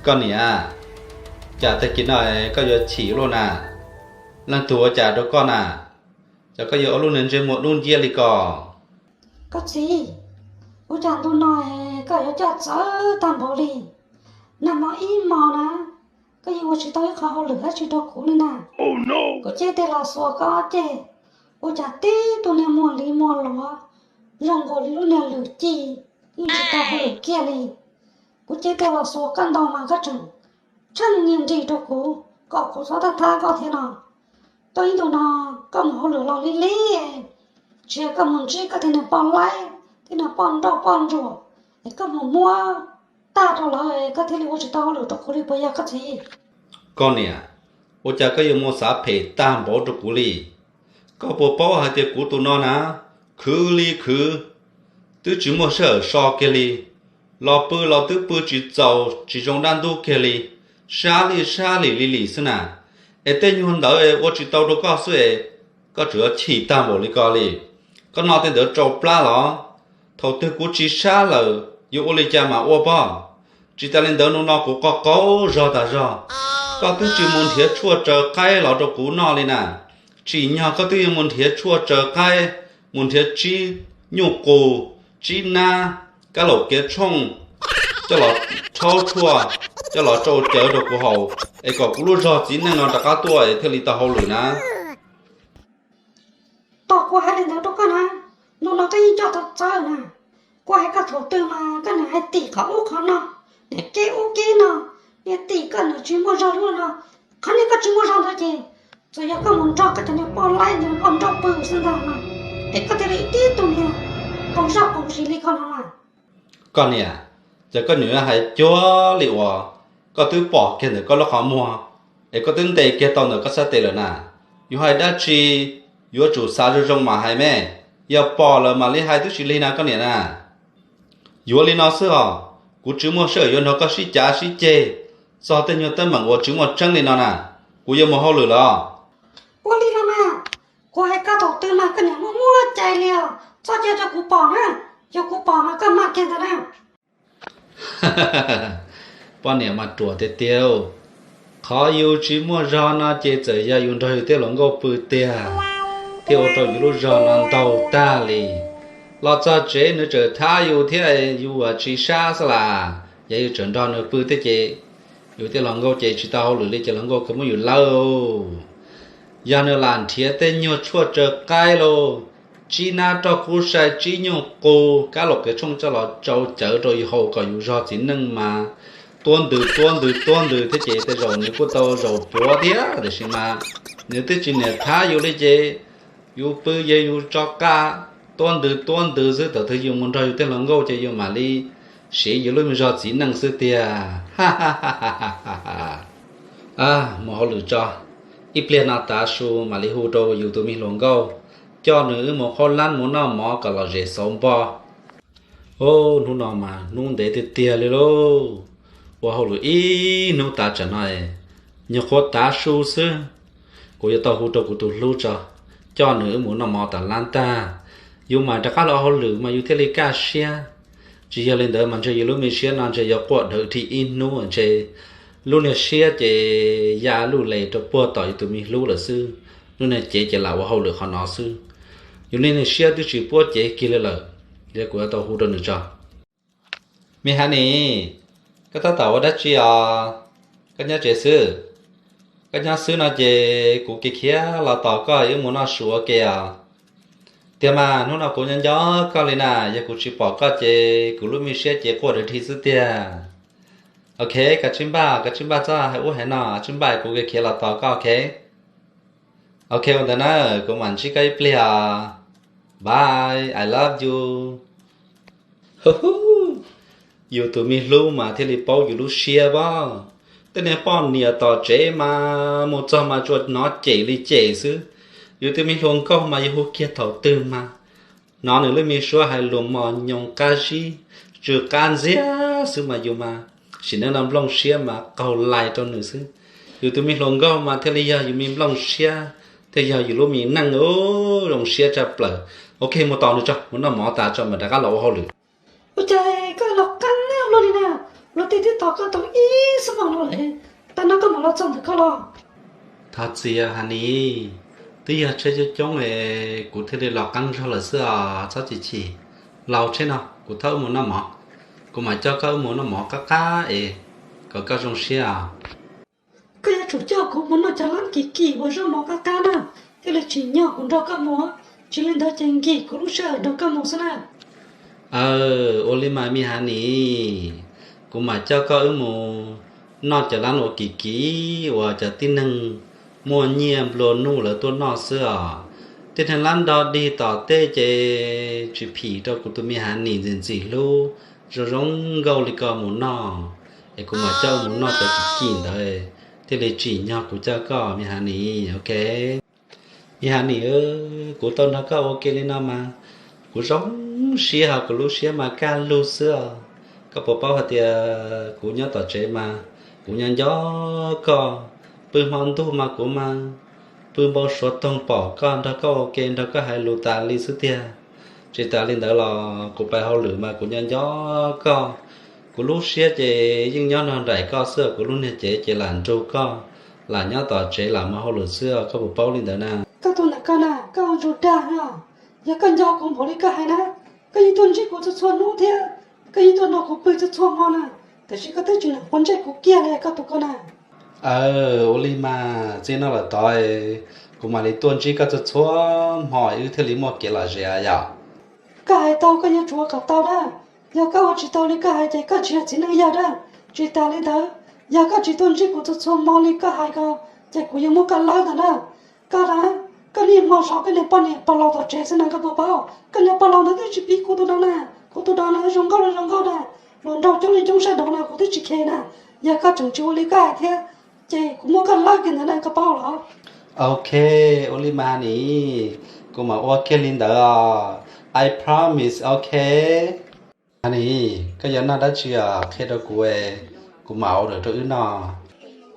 Koj niam, cas tag kis no koj yuav chim luaj na? Leej twg ua cas rau koj na? Cas koj yuav ua lub niag ntsej muag dub nciab li ko? Koj txiv, ua cas ntu no koj yuav coj txawv tag npaum li? Nag hmo ib hmos na, koj yeej ua tsis tau ib qho hauj lwm dab tsi rau kuv li na. Kuv ceb tes los xuas koj ceg, ua cas tib tug niag muag li muag luav, zoo nkaus li lub niag lwm ci, yeej tsis tau hauj lwm kiag li. Kuv ceb tes los xuas koj ntau mas koj tseem tsheej niag nrig rau kuv kom kuv txhob thab thab koj thiab no. Tuaj ib ntu no koj mus hauj lwm los lig lig, tsis yog koj mus ntsib koj tej niag poj laib, tej niag poj nrauj poj ntsuam, es koj mus muab tag rau lawv, koj thiaj li ua tsis tau hauj lwm rau kuv li puas yog koj txiv? Koj niam, ua cas koj yuav mus xav phem tag npaum rau kuv li? Koj puas paub hais tias kuv tus no na, khwv li khwv, twb tsis muaj sij hawm so kiag li, los pw los twb pw tsis txaus, tsis zoo dab ntub kiag li, sab li sab lim li lim xwb na. Es tej nyuag ntawd ua tsis tau rau koj xwb es koj tseem yuav chim tag npaum li ko li. Koj noj tej ntawd tsau plab los? Thaum twg kuv tsis sab lawm yuav ua li cas mam ua pob? Tsis tas li ntawd, hnub no kuv qaug qaug zog tas zog, koj twb tsis mus nrhiav tshuaj tsaws qaib los rau kuv noj li na. Tsim nyog koj twb yuav mus nrhiav tshuaj tsaws qaib, mus nrhiav tsib nyuj qus, tsib nab, kab laum kev tshooj, coj los rhaub tshuaj, coj los tsau cawv rau kuv haus, es kom kuv lub zog txiv neej no rov qab tuaj es thiaj li tau hauj lwm na. Tos kuv hais li ntawd rau koj na, hnub no koj yeej coj tau txawv na. Kuv hais koj thaum twg mas koj niam hais tim qhov ub qhov no, niam keb ub keb no, niam tim koj niam tsis muaj zog li no. Qhov niag koj tsis muaj zog ntawd ces txawm yog koj mus nrog koj cov niag poj laib niag poj nrauj pw xwb ntag no, es koj thiaj li tib tug niag qaug zog qaug zis li koj no mas. Koj niam, ces koj niam yuav hais cuag li uas koj twb pom kiag ntawm koj lub qhov muag, es koj twb ntes kiag tau ntawm koj sab tes lawm na. Yuav hais dab tsi yuav tsum xav zoo zoo mas hais me, yog pom lawm mam li hais twb tsis lig na koj niam na. Yuav li no xwb os, kuv tsis muaj sij hawm yuav nrog koj sib cav sib ceg txog tej nyuag teeb meem uas tsis muaj tseeb li no na. Kuv yuav mus hauj lwm lawm. Ua li no mas, kuv hais koj thaum twg mas koj niam muaj muaj cai li os, txhob cia rau kuv pom na, yog kuv pom mas koj mag kiag ntawd na. Poj niam mas ruam tiag tiag. Qhov yus tsis muaj zog no ces txawm yog yus nrog yus tej hluas nkauj pw tiag, thiaj ua rau yus lub zog no ntaug tag li. Los txog tsev nws tseem thab yus thiab, yus tsis sab xwb las. Yog yus tseem nrog nws pw thiab ces yus tej hluas nkauj ces tsis tau hauj lwm li ces hluas nkauj kawg muab yus lawv. Yog nws lam nrhiav tej nyuag tshuaj tsaws qaib lauj, tsib nab roj kub sai, tsib nyuj qus, kab laum kev tshooj coj los tsau cawv rau yus haus kom yus zog txiv neej mas tuab ntws tuab ntws tuab ntws thiab ces tej zaum nws kuj tau zaum puav thiab, tiam sis mas nws twb tsis niam thab yus li ces yus pw yog yus tso qab tuab ntws tuab ntws xwb. Thaum twg yus mus nrog yus tej hluas nkauj ces yus mam li siv yus lub me zog txiv neej xwb tiag. Mus hauj lwm tso, ib pliag no tav su mam li hu rau yus tus me hluas nkauj, coj nws wb mus qhaub lab mus noj mov kom lom zem xauv npo. Hnub no mas hnub ntev tiag tiag li lauj, ua hauj lwm ib hnub tav tsam no, nyuag qhuav tav su xwb. Kuv yuav tau hu rau kuv tus hlub tso, coj nws wb mus noj mov tas lab tag, yus mam rov qab los hauj lwm mas yus thiaj li kaj siab. Tsis yog li ntawd mas ntshe yus lub me siab no ntshe yuav quaj dhawv dhi ib hnub ntshe. Lub niag siab ces ya luj les rau puag tom yus tus me hlub lawm xwb, lub niag cev ces lam ua hauj lwm qhov no xwb. Yus lub niag siab twb tsis puab cev kiag li lawm, yog kuv yuav tau hu rau nws tso. Me Hav Nis, koj tab tom ua dab tsi os? Koj nyob tsev xwb? Koj nyob xwb no ces kuv khiav khiav los tos koj wb mus noj su ua ke os. Tiag mas, hnub no kuv nyob nco koj li na, yog kuv tsis pom koj ces kuv lub me siab ces quaj dhawv dhi xwb tiag. Ok, koj tsis npaj, koj tsis npaj txhob hais ub hais no, tsis npaj kuv khiav khiav los tos koj, ok? Ok, ua ntawd na, kuv mam ntsib koj ib pliag. Bye, I love you. Yus tus me hlub mas thiaj li paub yus lub siab pob. Tej niag poj niam tom tsev mas mus txog mas tsuas hnov cem li cem xwb. Yus tus me hluas nkauj mas yus hu kiag thaum twg mas hnov nws lub me suab hais lus mos nyoos qab zib, tsw qab ntxiag xwb mas yus mas sim neej no nplooj siab mas qaug lais rau nws xwb. Yus tus me hluas nkauj mas thiaj li yog yus me nplooj siab, thiaj yog yus lub me neej zoo siab tshaj plaws. Ok, mus tos nws tso, mus noj mov tas tso mam rov qab los ua hauj lwm. Ua cas koj los qab luaj li na? Luag tej twb tos koj tau ib xuab moos no lawm, tam no koj mam los txog ntawm koj los? Thov txim Hanis, twb yog tsheb coob coob es kuv thiaj li los qeeb zog lawm xwb os, txhob chim chim. Los tsheb no kuv thauj wb mus noj mov, kuv mam coj koj wb mus noj mov qab qab es kom koj zoo siab os. Koj yuav tsum coj kuv mus noj cov lab kim kim uas zaub mov qab qab na, thiaj li tsim nyog kuv nrog koj mus, tsis li ntawd ces nkim kuv lub sij hawm nrog koj mus xwb na. Aw, ua li mas me Hanis, kuv mam coj koj wb mus noj cov lab uas kim kim uas cov tib neeg muaj nyiaj nplua nuj lawv tuaj noj xwb os. Tib neeg lab nrog dig tom tej ces tsis phim rau kuv tus me Hanis ntxim ntxim hlub zoo zoo nkauj li ko mus noj, es kuv mam coj mus noj cov kim kim ntawd, thiaj li tsim nyog kuv coj koj me Hanis, ok. Me Hanis, kuv tau nrog koj ua ke li no mas kuv zoo siab hos kuv lub siab mas kaj lug xwb os. Koj puas paub hais tias kuv nyob tom tsev mas kuv nyob nco koj, pw hmo ntuj mas kuv mas pw npau suav toog pom koj, nrog koj ua ke, nrog koj hais lus tas li xwb tiag. Tsis tas li ntawd los kuv pais hauj lwm mas kuv nyob nco koj, kuv lub siab ces yeej nyob nrog nraim koj xwb, kuv lub niag cev ces lam nrug koj, lam nyob tom tsev lam mus hauj lwm xwb, koj puas paub li ntawd na? Koj tus ntawm koj na, koj ua ntsuag dag no. Yog koj nco kuv npaum li koj hais na, koj yeej tuaj ntsib kuv txhua txhua hnub thiab koj yeej tuaj nrog kuv pw txhua txhua hmo na, tiam sis koj twb tsis lam quav ntsej kuv kiag li koj tus ko na. Aw, ua li mas txij no lawm tod kuv mam li tuaj ntsib koj txhua txhua hmo wb thiaj li muaj kev lom zem yom. Koj hais tau koj yuav tsum ua kom tau na. Yog koj ua tsis tau li koj hais ces koj tsis yog txiv neej yawg na. Tsis tas li ntawd, yog koj tsis tuaj ntsib kuv txhua txhua hmo li koj hais ko, ces kuv yuav muab koj lawb ntag na. Koj na, koj niaj hmo zov koj niag poj niam pog laus tom tsev xwb na, koj puas paub? Koj niag pog laus ntawd twb tsis piv kuv tus no na. Kuv tus no na zoo nkauj li zoo nkauj na, hluas nraug coob li coob sab nraud na, kuv twb tsis khe na. Yog koj tseem tsis ua li koj hais thiab, ces kuv muab koj lawb kiag ntawd na, koj paub los? Ok, ua li mas Hanis, kuv mam ua kiag li ntawd os. I promise, ok. Hanis, koj yuav noj dab tsi os, qhia rau kuv, kuv mam order rau wb noj.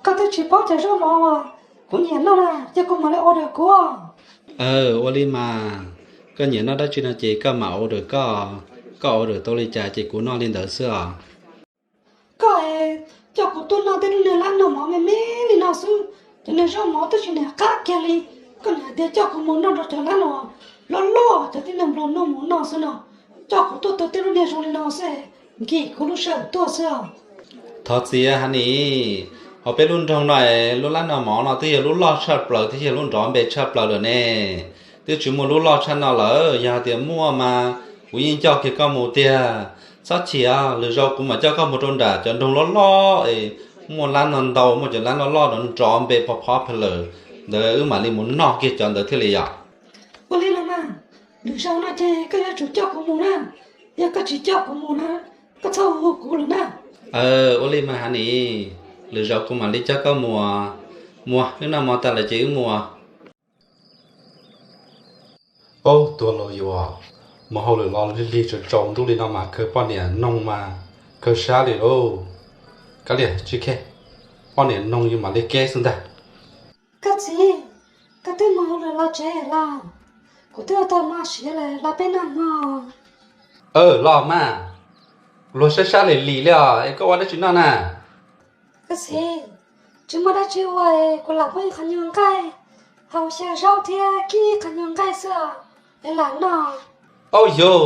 Koj twb tsis paub cov zaub mov uas kuv nyiam noj na, ces kuv mam li order kuv. Ua li mas, koj nyiam noj dab tsi no ces koj mam order koj, koj order tau li cas ces kuv noj li ntawd xwb os. Koj coj kuv tuaj noj tej lub niag lab noj mov me me li no xwb, cov niag zaub mov twb tsis niam qab kiag li. Koj niam tias coj kuv mus noj rau cov lab uas loj loj, cov tib neeg nplua nuj mus noj xwb no, coj kuv tuaj tau tej lub niag zoo li no xwb, nkim kuv lub sij hawm tuaj xwb os. Thov txim Hanis, hauv peb lub nroog no, lub lab noj mov no twb yog lub loj tshaj plaws, twb yog lub nrov npe tshaj plaws lawm ne. Twb tsis muaj lub loj tshaj no lawm, yog hais tias muaj mas kuv yeej coj kiag koj mus tiag. Txhob chim, lwm zaus kuv mam coj koj mus rau nram cov nroog loj loj es muaj lab no ntau, muaj cov lab loj loj nrov npe pov phob pha lawm ntawd, wb mam li mus noj kiag cov ntawd thiaj li yom. Ua li los mas, lwm zaus no ces koj yuav tsum coj kuv mus na. Yog koj tsis coj kuv mus na, koj txhob hu kuv lawm na. Ua li mas Hanis, lwm zaus kuv mam li coj koj mus. Muaj, wb noj mov tas lawm ces wb mus. Ob tug laus yus, mus hauj lwm los lig lig tsaus tsaus ntuj li no mas kawg poj niam noog mas kawg sab li lauj. Kav liam tsis khe, poj niam noog yus mam li keb xwb ntag. Koj txiv, koj twb mus hauj lwm los tsev los? Kuv twb ua tau mov siav lawm, los peb noj mov. Los mas, luag sab sab lim lim li os, es koj ua dab tsi noj na? Koj txiv, tsis muaj dab tsi ua, kuv lam muab ib qho nyuag nqaij, hau xyaw zaub thiab kib ib qho nyuag nqaij xwb os, es lam noj. Au yog,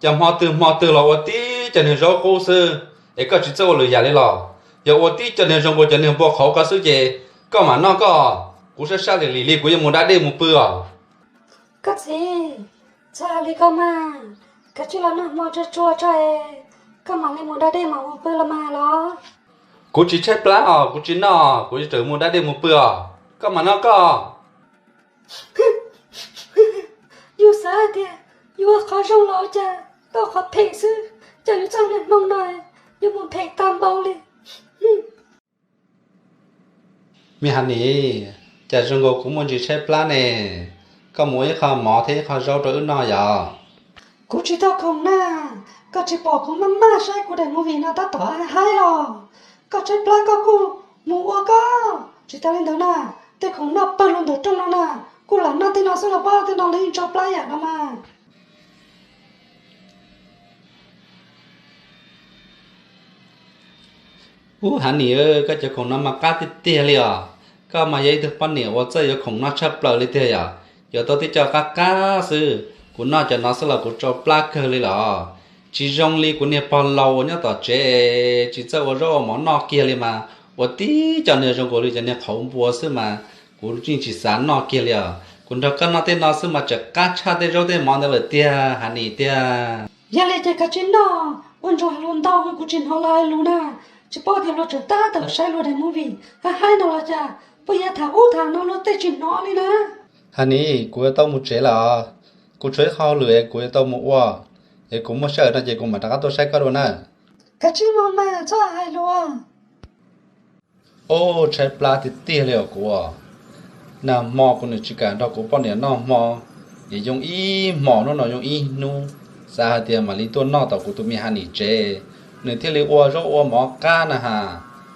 cas hmo twg hmo twg los ua tib cov niag zaub qub xwb, es koj tsis txawj ua lwm yam li los? Yog ua tib cov niag zoo nkaus cov niag npua qhauv ko xwb ces koj mam noj koj, kuv sab sab lim lim li kuv yuav mus da dej mus pw os. Koj txiv, txhob hais li koj mas, kav tsij los noj hmo tsuag tsuag tso, koj mam li mus da dej mam mus pw los mas los. Kuv tsis tshaib plab os, kuv tsis noj, kuv yuav tsum mus da dej mus pw os, koj mam noj koj. Yus xav hais tias yus ua qhov zoo los cas tau qhov phem xwb, cas yus txoj niag hmoo no yuav mus phem tag npaum li. Me Hanis, cas zoo nkaus kuv muaj ntsis tshaib plab ne, koj mus ua ib qho mov thiab ib qho zaub rau wb noj yom. Kuv tsis tau khoom na, koj tsis pom kuv maj maj saib kuv daim movie no tab tom haib los? Koj tshaib plab koj kuj mus ua koj, tsis tas li ntawd na, tej khoom noj pawg lug ntawm rooj no na, kuj lam noj tej no xwb los pab, tej no los yeej tso plab yam no mas. Ub, Hav Nim, koj cov khoom no mas qab tiag tiag li os. Koj mas yog ib tug poj niam uas txawj yuav khoom noj tshaj plaws li tiag yom. Yuav tau tib co qab qab xwb, kuv noj cov no xwb los kuv tsau plab kawg li los. Tsis zoo li kuv niag pog laus uas nyob tom tsev, tsis txawj ua zaub ua mov noj kiag li mas, ua tib co niag zoo nkaus li cov niag qhauv npua xwb mas, kuv yeej tsis xav noj kiag li os. Kuv nrog koj noj tej no xwb mas tseem qab tshaj tej zaub tej mov ntawd lawm tiag, Hav Nim tiag. Yog li ces koj tsis noj, ua ntsuag hais lus ntau, kuv tsis hnov lawv hais lus na. Tsis paub tias luag tseem tab tom saib luag daim movie, hais hais no los cas, puas yog tham ub tham no luag tej tsis hnov li na. Hav Nim, kuv yuav tau mus tsev lawm. Kuv tshuav ib qho hauj lwm es kuv yuav tau mus ua, es kuv muaj sij hawm no ces kuv mam rov qab tuaj saib koj dua na. Koj tsis mus mas txhob hais lus. Ub, tshaib plab tiag tiag li os kuv. Nag hmo kuv nws tsis kam nrog kuv poj niam noj hmo, es yoo ib hmos hnub no yoo ib hnub, xav hais tias mam li tuaj noj tom kuv tus me Hav Nim tsev, nws thiaj li ua zaub ua mov qab na has.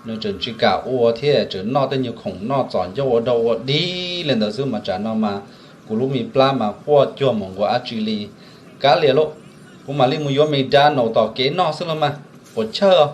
Nws tseem tsis kam ua thiab tseem noj tej nyuag khoom noj txom ncauj ua dau ua dig li ntawd xwb mas tsam no mas kuv lub me plab mas quaj cuag mus nkaus dab tsi li. Kav liam lauj, kuv mam li mus yuav McDonald's tom kev noj xwb los mas, puas chawj os.